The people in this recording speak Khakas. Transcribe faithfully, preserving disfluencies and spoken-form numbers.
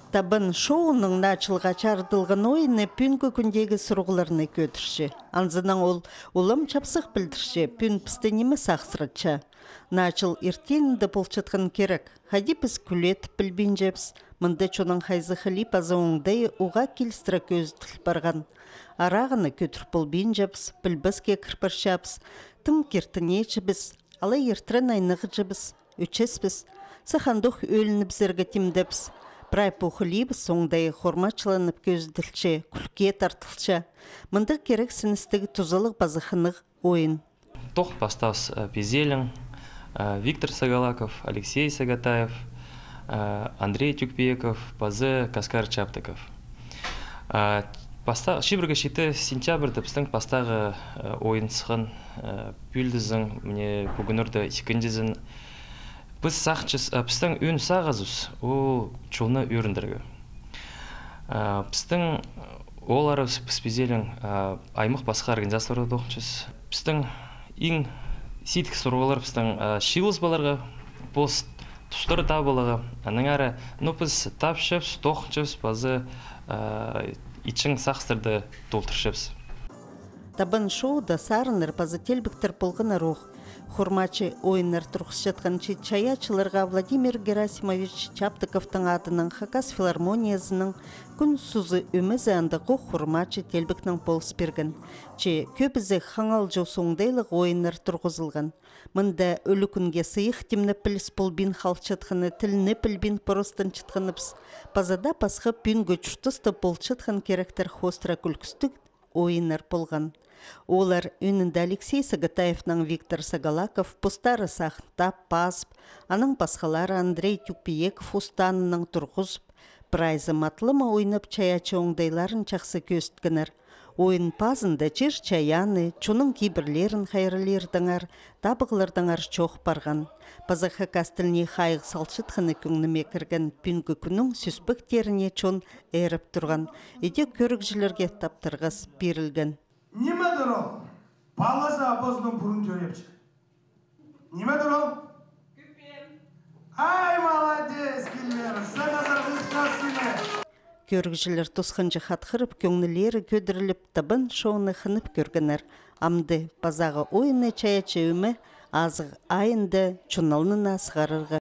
Табан шоуның наа чылға чарыдылған ойыны пӱӱнгі кӱндегі сурығларны кӧдірче. Анзынаң ол улам чапсых пілдірче, пӱӱн пісті ниме сағыссыратча. Наа чыл иртенінде полчатхан кирек. Хайди піс кӱлетіп пілбинчебіс, мында чонның хайзы хыли паза оңдайы уғаа килістіре кӧзіділ парған. Арағаны кӧдір полбинчабыс, пілбеске кір парчабыс, тың киртінечібіс, алай иртірен айнығҷыбыс, ӧчеспіс, сах андох ӧлінібізерге тимдебіс. Прай пу хылибыс оңдайы хормачыланып кӧзіділче, кӱлке тартылча. Мындағ кирексіністіг, тузалығ паза хынығ ойын. Тох пастаабыс, э, Пизелең, э, Виктор Сагалаков, Алексей Сагатаев, э, Андрей Тюкпиеков, паза Каскар Чаптыков. Э, пастаа чибіргі читі сентябрьда пістің пастағы, э, ойын сыххан, э, пӱӱлдізің, міне, пӱгӱннерде ікінҷізін. Піс сағынчабыс, э, пістің ӧӧн сағызыбыс, ол чонны ӧріндірерге. Э, пістің, э, олар піс, піс Пизелең, э, аймах пасха организацияларда тоғынчабыс. Пістің иң сидік сурығлар, пістің, э, чыылыс поларға, пос тустар табыларға. Анаң ары, ну, піс тапчабыс, тоғынчабыс, паза, э, итчең сағыстарды толдырчабыс. Табан шоуда сарыннар паза теелбектер полғаннар ох. Хормачы ойыннар турғысчатхан чиит чайаачыларға Владимир Герасимович Чаптыковтың адынаң Хакас филармониязының «Кӱн сузы» ӧмезі андағ ох хормачы теелбекнең полыс пирген. Че кӧбізі хаңалҷы оңдайлығ ойыннар турғызылған. Мында ӱлӱкӱнге сыйых тимнеп піліс полбин халчатханы, тілні пілбин поростанчатханыбыс. Паза даа пасха пӱӱнгі чуртаста полчатхан киректер хоостыра кӱлкістіг ойыннар полған. Олар ӧӧнінде Алексей Сагатаевнаң Виктор Сагалаков постары сағын тап пазып, анаң пасхалары Андрей Тюкпиеков устанынаң турғызып, прайзы матлама ойнап, чайаачы оңдайларын чахсы кӧзіткеннер. Ойын пазында чир-чайааны, чонның кибірлерін хайраллирдаңар, табығлардаңар чоох парған. Паза хакас тіліне хайығ салчатханы кӧңніме кірген. Пӱӱнгі кӱннің сӧспектеріне чон ээріп турған. Иди кӧрігҷілерге таптырғас пирілген. Ниме дір ол? Палаза апазынаң пурун тӧрепчі. Ниме дір ол? Ай, молодец, килер! Сағазар хысхасыны! Кӧрігҷілер тосханҷы хатхырып, кӧңнілері кӧдіріліп, табан шоуны хынып кӧргеннер. Амды пазағы ойынны чайаачы ӧме азығ айында чон алнына сығарарға